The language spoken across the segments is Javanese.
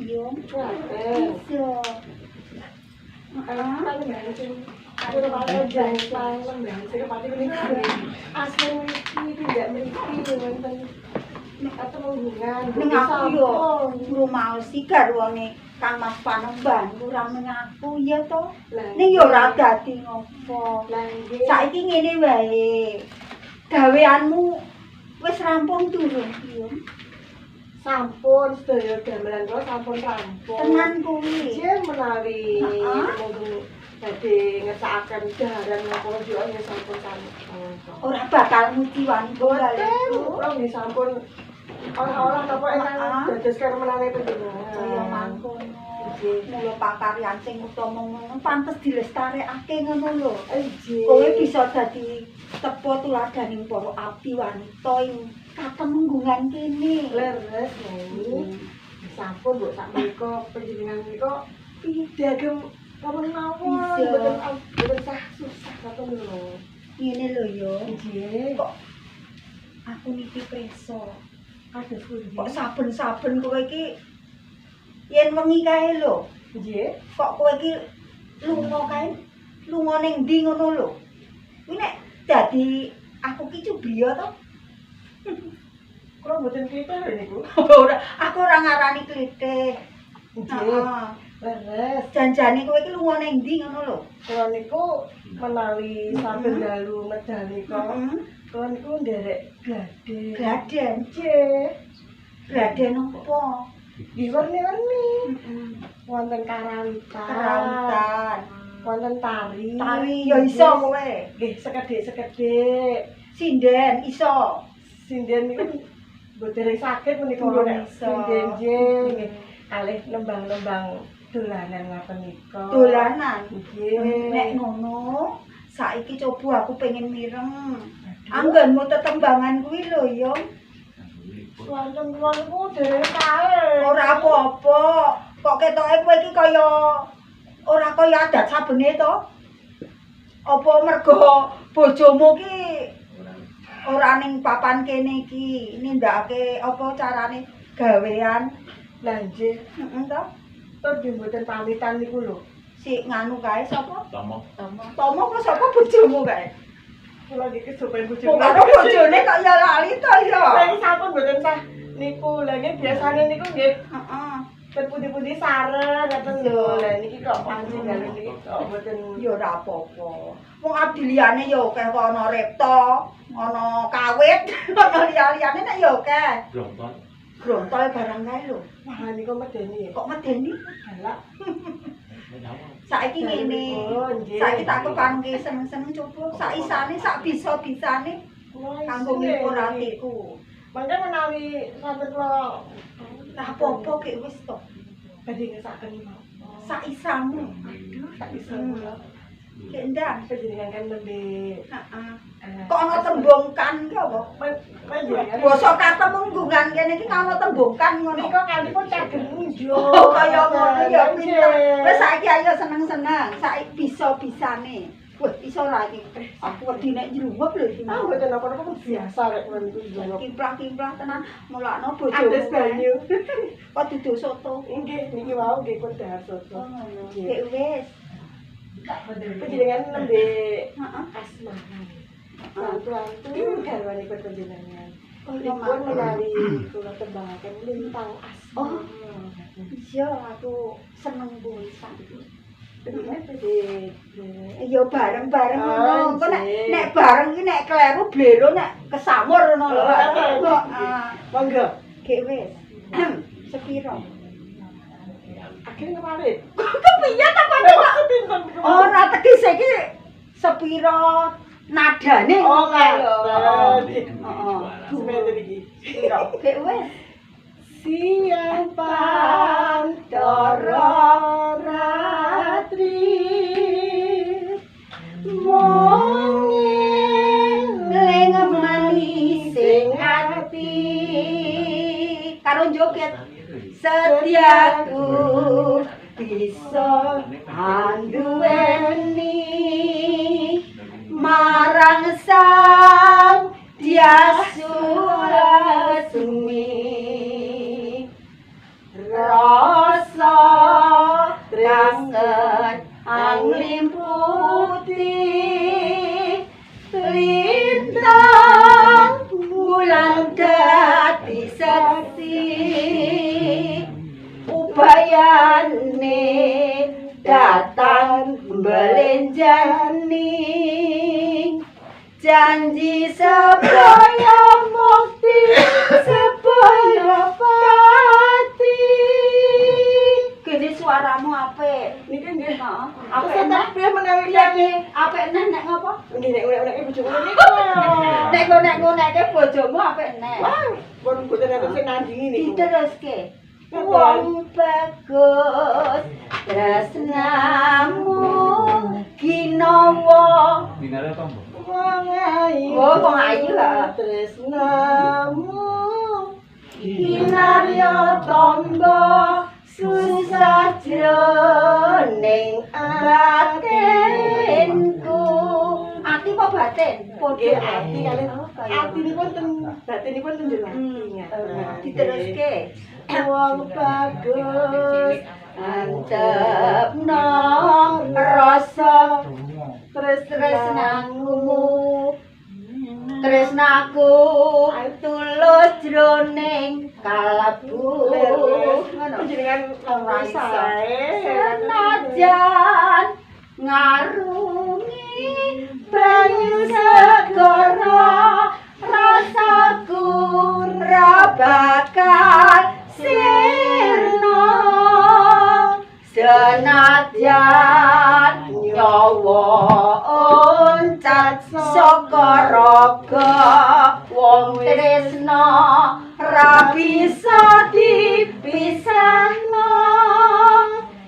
Yo. Ngaten. Iya. Panembahan sing kula panembahan sing pati menika asli mriki tindak mriki wonten katemenggungan. Ning aku yo ngrumaosi garwane Kang Mas Panembahan kurang ning aku ya to. Ning yo ora dadi ngopo. Lah nggih. Saiki ngene wae. Gaweanmu wis rampung durung, Yo? Sampun sedaya gamelan kula sampun rampung. Tenan kuwi. Nggih, menawi monggo badhe ngersakaken daharan napa yo nggih sampun sampun. Ora bakal nguciwani Boten, baleku. Kula nggih sampun olah-olah napa ingkang dados karemenane panjenengan. Kaya mangkono. Mula pakaryan sing utama ngono pantes dilestarekake ngono lho. Nggih. Kowe bisa dadi tepo tuladaning para abdi wanita ing katemenggungan kene. Leres, Nyai. Sampun, Bu, sak menika panjenengan menika Piye? Diagem napa mawon, mboten sah susah ngoten lho. Ngene lho yo. Nggih. Kok aku niki preso. Kados pundi? Kok saben-saben kowe iki yen wengi kae lho. Kok kowe iki lunga kae? Lunga ning ndi ngono lho? Kuwi nek dadi aku ki cubriya to? Kula mboten klitih lho niku. Ora, aku ora ngarani klithih. Nggih. Heeh. Leres. Janjane kowe iki lunga ning ndi ngono lho? Kula niku menawi saben dalu medal nika, kula niku nderek gladen. Gladen. Nggih. Gladen apa? Nggih werni-werni. Wonten karawitan. Karawitan. Wonten tari. Tari ya iso kowe. Nggih, sekedhik-sekedhik. Sinden iso. Sinden niku mboten saged menika Durung nek iso. Sinden nggih nggih. Kalih nembang-nembang dolanan ngaten nika. Dolanan. Nggih. Nek ngono, saiki coba aku pengen mireng. Anggonmu tetembangan kuwi lho, Yo. Swanten kula niku dereng kae. Ora apa-apa. Kok ketoke kowe iki kaya ora kaya adat sabene to? Apa mergo bojomu ki ora ning papan kene iki nindakake apa carane gawean? Lah nggih, Heeh to? Tur nggih mboten pamitan niku lho. Si nganu kae sapa? Tomo. Tomo apa sapa bojomu kae? Kula nggih kesupen bojo. Kok karo bojone kok ya lali to ya? Lah iki sampun mboten sah niku. Lah nggih biasane niku nggih ten pundi-pundi sareng ngoten lho. Lah niki kok pancen dalu niki kok mboten. Ya ora apa-apa. Wong abdi liyane ya akeh kok ana repto, ana kawit, ana liya-liyane nek ya akeh. Brontol. Grontol barang kae lho. Wah, niku medeni ya. Kok medeni? Galak. Saiki ngene. Oh, nggih. Saiki tak kepangke seneng-seneng coba sak isane, sak bisa-bisane kanggo nglipur atiku. Mangke menawi sampun kula Lah apa-apa ki wis to. Badhe ngesakaken napa? Sak isamu. Aduh, sak isa kula. Ki ndang. Panjenengan kan nembe Heeh. Kok ana tembung kan ki apa? Panjenengan Basa katemenggungan kene iki ana tembung kan ngono. Nika kalipun cager nunjuk. Oh, kaya ngono ya pinter. Wis saiki ayo seneng-seneng, saiki bisa-bisane. Wah, iso ra iki? Aku wedi nek njlungup lho iki. Ah, mboten napa-napa pun biasa rek kula niku njlungup. Kimplah-kimplah tenan mulakno bojomu. Andes banyu. Kok dudu soto. Nggih, niki wau nggih pun dahar soto. Oh, ngono. Gek wis. Panjenengan nembe asmaran. Wantu-wantu garwanipun panjenengan. Oh, Dipun menawi kula tembangaken lintang asmara. Oh. Iya, aku seneng kuwi saiki. Panjenengan badhe Ya bareng-bareng ngono. Oh, Engko nek nggih. nek bareng ki nek kleru blero nek kesamur ngono lho. Oh, Kok ah, Monggo. gek wis. Sepiro? Akhirnya kemarin. Kepiye ta kok kok? Pinten niku? Ora tegese iki sepiro nadane Oh, ngono kae lho. ngoten. Heeh. Semente iki. Gek wis. Siang pantara ratri mong Ling manising ati karo joget setiaku bisa anduweni marang sang Diasu Lasmi rasa Gayane datang belenjani, janji sebaya mukti sebaya pati. Gini suaramu apik. Niki nggih. Heeh. Aku Apik neh. tak menawi Piye ki? Apik neh nek ngopo? Nggih, nek unek-uneke bojo kula niku. Nek nek-nekke bojomu apik neh. Wah, pun boten enten sing nandingi niku. Diteruske. Wong bagus tresnamu ginawa. Binare tombo. Wong ayu. Oh, wong ayu, ha. Tresnamu Kinarya tombo susah jroning batinku. Ati apa batin? Padha nggih ati kalih kaya atinipun ten batinipun ten jero ati ngaten. Diteruske. Wong bagus Antepno rasa tresnamu. Tresnaku tulus jroning kalbu. Ngono. Panjenengan Ora iso. sae. Senajan ngarungi banyu segara, rasaku ra bakal sirna. Senajan nyawa oncat saka raga, wong tresna ra bisa dipisahno.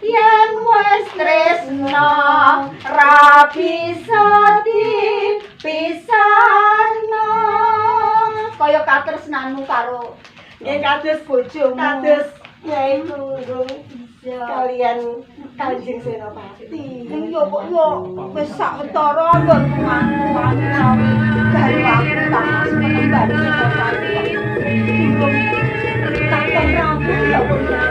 Yen wis tresna ra bisa dipisahno. Kaya katresnanmu karo Nggih kados bojomu. Kados Nyai Tumenggung Iya. kalian Kanjeng Senopati. Ning yo kok yo wis sawetara nggonku mantu garwaku Kang Mas Penemban Senopati kok durung katon rampung ya kok ya.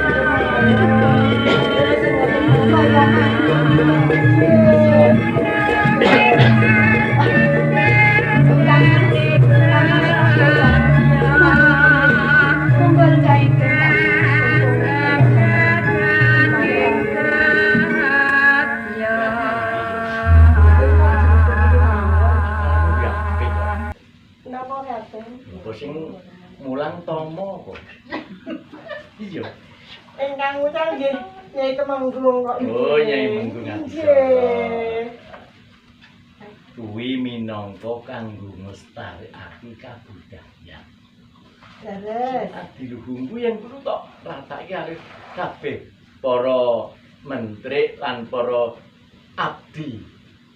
Kaya monggo cai. Napa katen? Kok sing mulang tomo kok. Iya. Ingkang ngucal nggih Nyai Temenggung kok. Oh, Nyai Menggung Adisara. Nggih. Kuwi minangka kanggo nglestarekake kabudayan. Leres. Adiluhung kuwi yen perlu tok ratake karo kabeh para menteri lan para abdi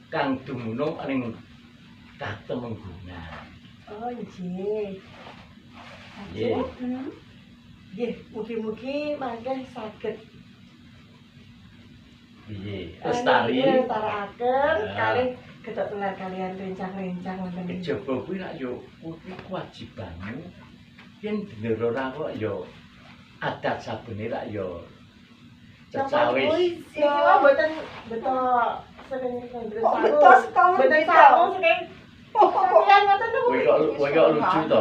kang dumunung ning katemenggungan. Oh, nggih. Nggih. Nggih, mugi-mugi mangke saged Piye? Lestari. Lestaraken Ya. kalih getok tular kalian rencang-rencang wonten. Kejaba kuwi lak yo kuwi kewajibanmu. Yen bener ora kok yo adat sabene lak yo cecawis. Niki wae mboten beto saking Kok beto saka Mboten ngendi to? sarung saking kalian ngoten niku. Kowe kok lucu to.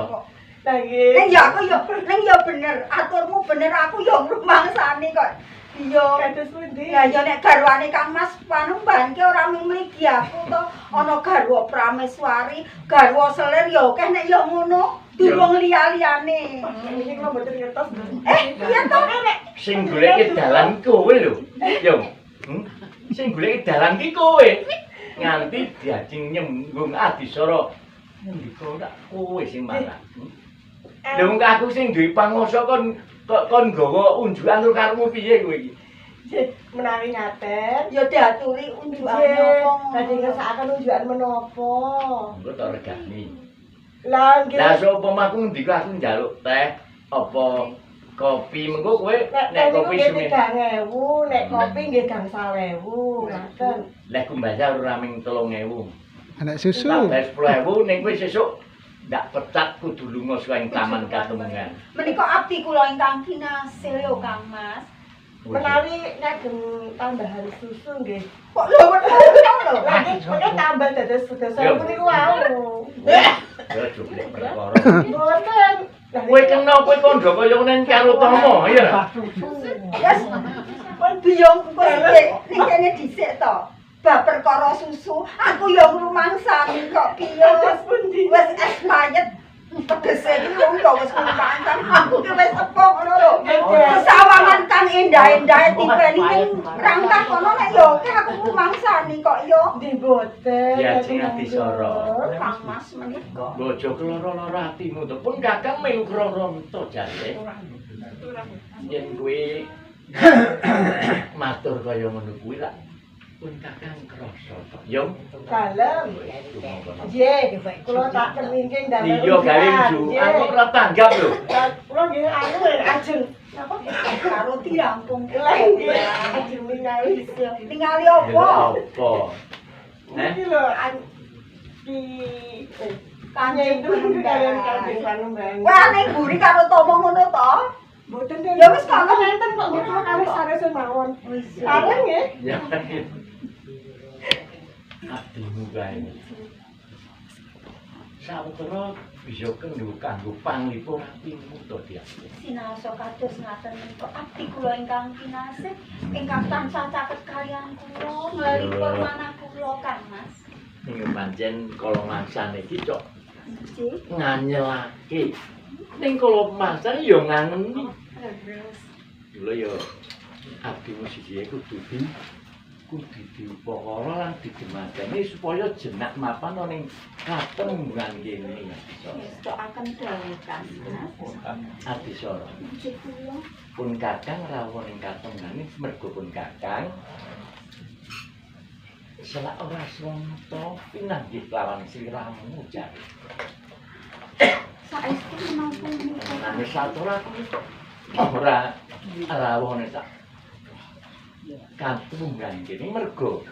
Lah nggih. Ning ya aku ya, ning ya bener, aturmu bener, aku ya ngrumangsani kok. Iya. Kados pundi? Lah ya nek garwane Kang Mas Panembahan ki ora mung mligi aku to, ana garwa Prameswari, garwa Selir ya akeh nek ya ngono, durung liya-liyane. Niki kula mboten ngertos. Iya to? Sing goleki dalan kowe lho. Yo. Sing goleki dalan ki kowe. Nganti diajeng nyembung Adisara. Ngendika ora kowe sing marah. Lha wong aku sing duwe panguwasa kon kok kon nggawa unjukan tur karepmu piye kowe iki? Nggih, menawi ngaten. Ya diaturi unjukane Nggih, apa badhe ngono. ngersakaken unjukan menapa? Engko tak regani. Lah nggih. Lah sapa aku ngendika aku njaluk teh apa kopi mengko kowe Nek nek teh niku kopi nggih semen. 3000, nek kopi nggih gangsal ewu, ngaten. Lah ku bayar ora ming 3000. Anak susu. Tak bayar 10.000 ning kowe sesuk ndak pecat kudu lunga saka ing Taman Katemengan. Menika abdi kula ingkang kinasil yo Kang Mas. Menawi ngagem tambahan susu nggih. Kok lho weruh lho. Lah nggih, mengke tambah dados sedasa Yo. ewu niku wau. Ya jublek perkara. Mboten. Lah Kowe kena kowe kandha kaya ngene karo Tomo, iya. Yes, Biyong kok sithik ning kene dhisik to. Bab perkara susu, aku ya ngrumangsani kok piye. Wis expired. Tegese iki wong ya wis ngrumangsani. Aku ki wis sepuh ngono lho. Kesawangan kang endah-endahe tipeni ning rangkah kono nek ya oke aku ngrumangsani kok ya. Nggih boten. Ya sing Adisara. Kang Mas menika. Bojo keloro-loro atimu to pun kakang melu kroronto jare. Yen kuwi matur kaya ngono kuwi lak pun kakang krasa to. Yo Dalem. Nggih, kula tak kemingking dalem. Iya gawe nju. Aku ora tanggap lho. Kula nggih anu ajeng napa karo dirampung. Lah nggih ajeng ningali. Ningali apa? Apa? Iki lho di Kanjeng kalian Kanjeng Panembahan. Wah ning mburi karo Tomo ngono to? Mboten. Ya wis kono enten kok nggih kalih sarese mawon. Sareng nggih. Ya. Abdimu kae. Sawetara bisa kanggo kanggo panglipur atimu to Dyah. Sinaosa kados ngaten menika abdi kula ingkang kinasih ingkang tansah caket kaliyan kula nglipur manah kula Kang Mas. Ning pancen kala mangsane iki cok nggih nganyelake. Ning kala mangsane ya ngangeni. Terus kula ya abdimu siji kudu di kudu diupakara lan digemadani supaya jenak mapan ana ning katembungan kene. Ngestokaken dawuh Kang Mas. Adisara. Nggih kula. Pun kakang rawuh ning katembungane mergo pun kakang selak ora swanta pinanggih lawan sliramu jare. Saestu menapa menika? Nanging satora aku ora rawuh ning sak katembungan kene mergo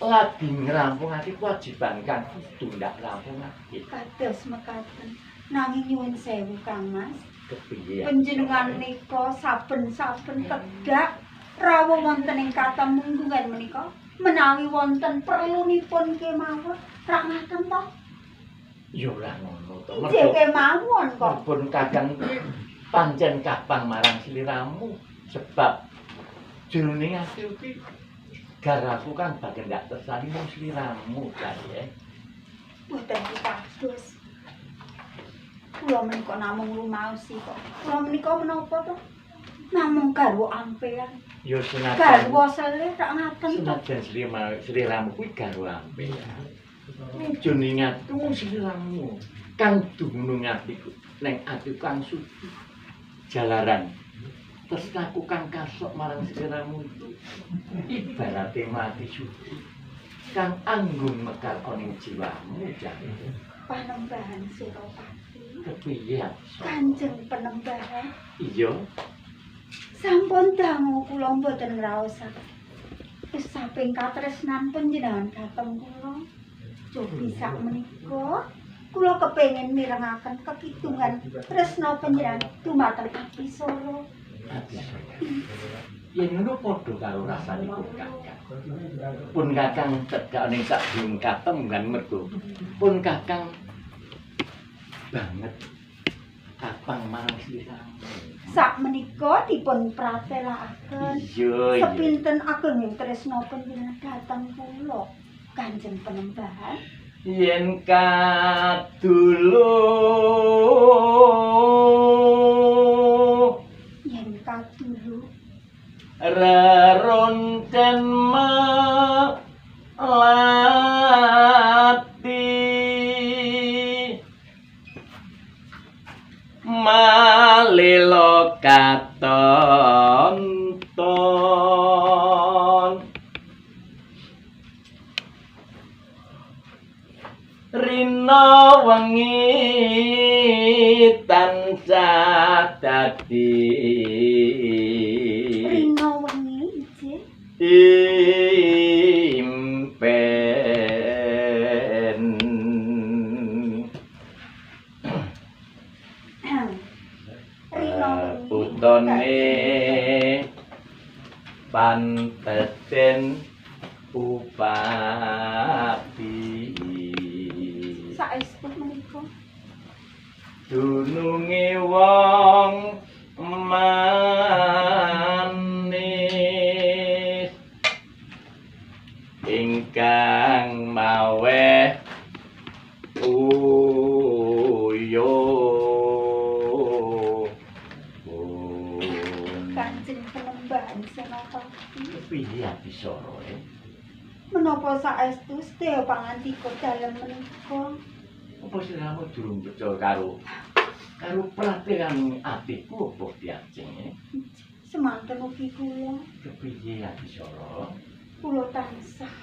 lagi ngrampungake kewajiban kang kudu ndak rampungake. Kados mekaten. Nanging nyuwun sewu Kang Mas. Kepiye? Panjenengan nika saben-saben tedak rawuh wonten ing katemunggungan menika menawi wonten perlunipun kemawon rak ngaten to? Ya ora ngono to. Nggih kemawon kok. Pun kakang kuwi pancen kapang marang sliramu sebab jroning ati kuwi garaku kan bagen ndak tersani mung sliramu jare. Mboten pitados. Kula menika namung rumaosi kok. Kula menika menapa to? Namung garwa ampean. Ya senajan garwa selir rak ngaten to. Senajan sliramu kuwi garwa ampean. Ning jroning ati mung sliramu kang dumunung atiku neng atiku kang suci jalaran tresnaku kang kasok marang sliramu itu ibarate mati suci kang anggung mekar ana ing jiwamu jare. Panembahan Suropati. Kepiye? Kanjeng Panembahan. Iya. Sampun dangu kula mboten ngraosaken. Saping katresnan panjenengan dhateng kula. Cobi sak menika kula kepengin mirengaken kekidungan tresna panjenengan dumateng Abisara. Abisara. Yen ngono padha karo rasanipun kakang. Pun kakang tegak ning sadurunge katemunggan mergo pun kakang banget kapang marang sliramu. Sak menika dipun pratelakaken. Iya, iya. Sepinten ageng tresna panjenengan dhateng kula Kanjeng Panembahan. Yen kadulu yen kadulu reroncen melati malelo katonton rina wengi tansah dadi rina wengi nggih impen. Rina wengi Utone pantesen upati saestu menika dununge wong manis. Panembahan Senopati. Piye Adisara e? Menapa saestu sedaya pangandika dalem menika? Apa sliramu durung percaya karo karo pratilan atiku apa diajeng e? Semanten ugi kula. Kepiye Adisara? Kula tansah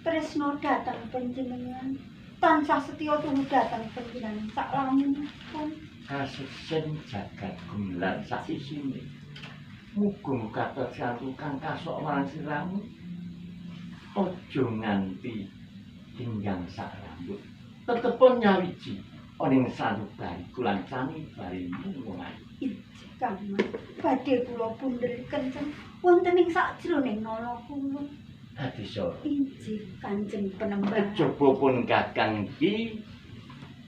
tresna dhateng panjenengan, tansah setya tuhu dhateng panjenengan saklaminipun. Kasesen jagat gumelar saisine. Muga katresnan kang kasok marang sliramu aja nganti hinggang sak rambut. Tetep nyawiji ana ing sanubariku lan sanubarimu wong ayu. Injih Kang Mas, badhe kula pundhel kenceng wonten ing sakjroning nala kula. Adisara. Injih Kanjeng Penembahan. Kejaba pun Kakang iki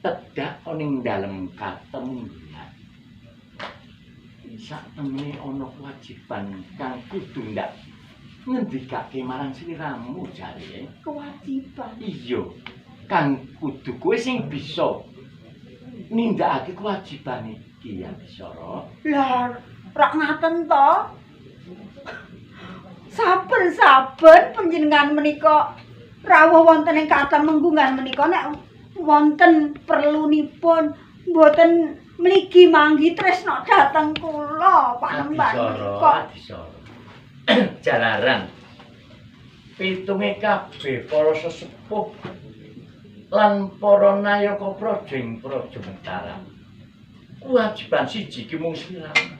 tedhak ana ing dalem katemunggulan. Saktemene ana kewajiban kang kudu ndak ngendikake marang sliramu jare. Kewajiban. Iya, kang kudu kowe sing bisa nindakake kewajiban iki Adisara. Lah, rak ngaten to? Saben-saben panjenengan menika rawuh wonten ing katemenggungan menika nek wonten perlunipun mboten mligi manggi tresna dhateng kula Panembahan menika. Adisara. Jalaran pitunge kabeh para sesepuh lan para nayaka praja ing Praja Mataram. Kewajiban siji ki mung sliramu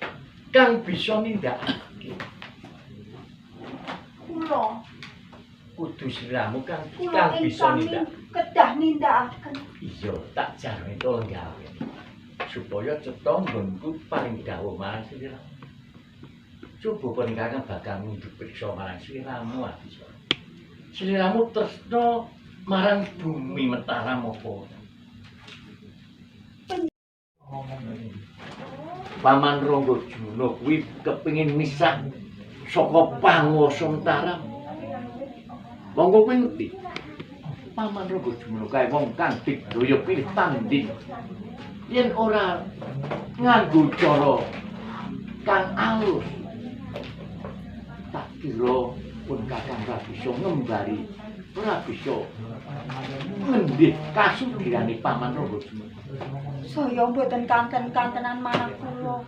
kang bisa nindakake. Kula Kudu sliramu kang kula kang bisa ingkang nindakake. Kedah nindakaken. Iya, tak jarne tolong gawe. Supaya cetha nggonku paring dawuh marang sliramu. Coba pun kakang bakal ngundhup priksa marang sliramu Adisara. Sliramu tresna marang bumi Mataram apa? Paman Rangga Juna kuwi kepengin misah saka panguwasa Mataram. Monggo kowe ngerti. Paman Rangga Juna kae wong kang digdaya pilih tanding. Yen ora nganggo cara kang alus, tak kira pun kakang ora bisa ngembari, ora bisa ngendih kasugirane Paman Rangga Juna. Saya mboten kanten-kantenan marang kula.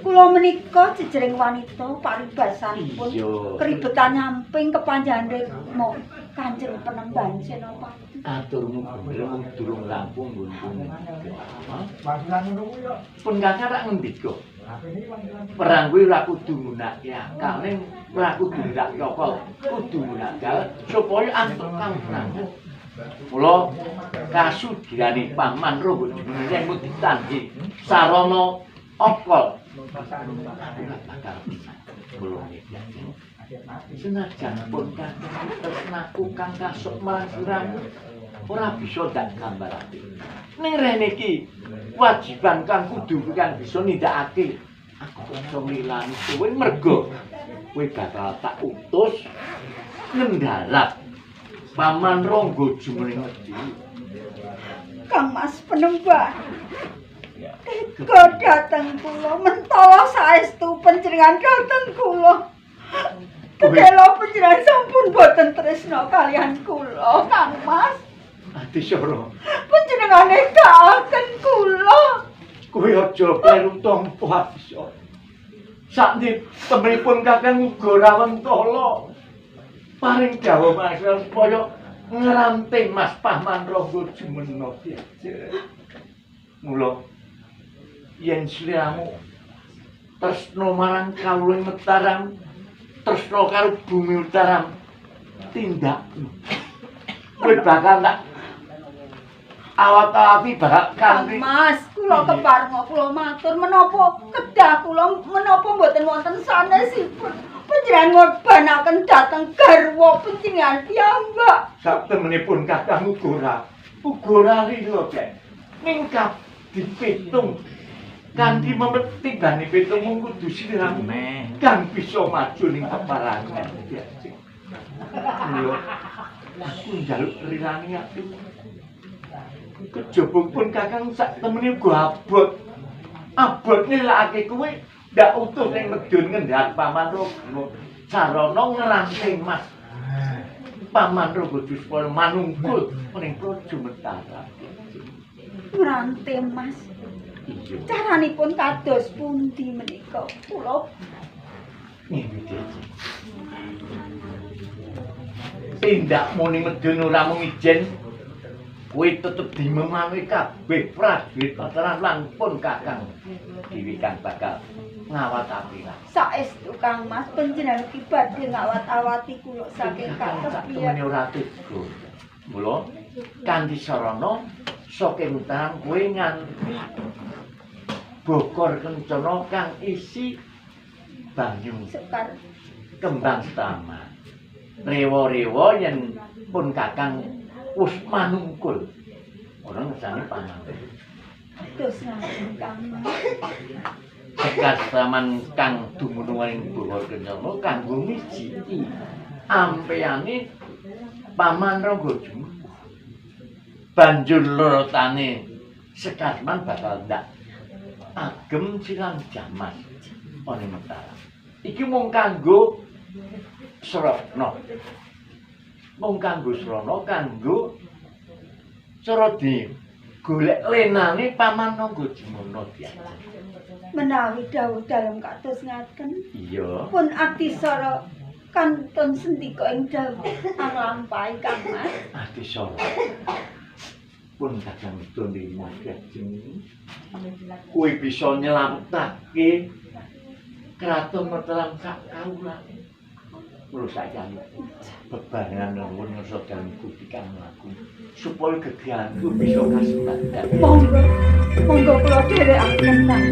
Kula menika jejering wanita paribasanipun keribetan nyamping kepanjangan rikma Kanjeng Penembahan Senopati. Aturmu bener mung durung rampung nggonku ngendika. Pun kakang rak ngendika. Perang kuwi ora kudu nggunakake akal, ning ora kudu nggunakake akal, kudu nggunakake akal supaya antuk kamenangan. Mula kasugirane Paman Rangga Juna yen mung ditandhi sarana akal ora bakal bisa. Mula senajan pun kakang tresnaku kang kasok marang sliramu ora bisa ndak gambarake. Ning rene iki wajiban kang kudu kang bisa nindakake. Aku iso nglilani kowe merga kowe bakal tak utus ngendhalap Paman Rangga Juna ing Wedhi. Kang Mas Penembahan, tega dhateng kula, mentala saestu panjenengan dhateng kula. Kedela panjenengan sampun boten tresna kalian kula, Kang Mas. Adisara, Panjenengan ngedakaken kula. kowe aja kleru tampa Adisara. Sakniki temripun kakang uga ora wentala. Paring dawuh Mas supaya ngrante Mas Paman Rangga Jumena diajar. Mula yen sliramu tresna marang kawula ing Mataram, tresna karo bumi Mataram, tindakno. Kowe bakal tak awat-awati bakal Kang kanthi Mas, kula keparenga kula matur menapa kedah kula menapa mboten wonten sanesipun. Panjenengan ngorbanaken dhateng garwa panjenengan piyambak. Saktemenipun kakang uga ora lila, Dek. Ning dipitung kanthi memetibane pitung mung kudu sliramu kang bisa maju ning peperangan. Mula aku njaluk rilani atimu. Kejaba pun kakang sak temene uga abot. Abot nilakake kowe Ndak utuh ning medun ngendak Paman Raga. Sarana ngranting Mas. Paman Raga supaya manungkul ning Praja Mataram. Ngrante Mas. Iya. Caranipun kados pundi menika? Kula Ngene Diajeng. Tindakmu ning medun ora mung ijen, kowe tetep dimemani kabeh prajurit Mataram lan pun Kakang dhewe kang bakal ngawat-awati. Saestu Kang Mas, panjenengan ki badhe ngawat-awati kula saking Sak temene katepian. Ora tega. Mula kanthi sarana saking Mataram kowe nganti bokor kencana kang isi banyu Sekar kembang setaman. Rewa-rewa yen pun Kakang wis manungkul. Ora ngersane paman. Kados ngaten Kang Mas. Sekar setaman kang dumunung ing bokor kencana kanggo mijiki ampeyane Paman Rangga Jumbuh. Banjur lorotane Sekarman bakal ndak agem silang jamas ana Mataram. Iki mung kanggo srana. Mung kanggo srana kanggo cara di golek lenane Paman Rangga Jumono diajeng. Menawi dawuh dalem kados ngaten, Iya. pun adisara kantun sendika ing dawuh anglampahi Kang Mas. Adisara. Pun kadang medun lima diajeng. Kowe bisa nyelametake kraton Mataram sak kawulane. Mula saiki bebarengan nuwun ngersa dalem Gusti Kang Agung supaya gegahanku bisa kasembadan. Monggo, monggo kula dherekaken Kang.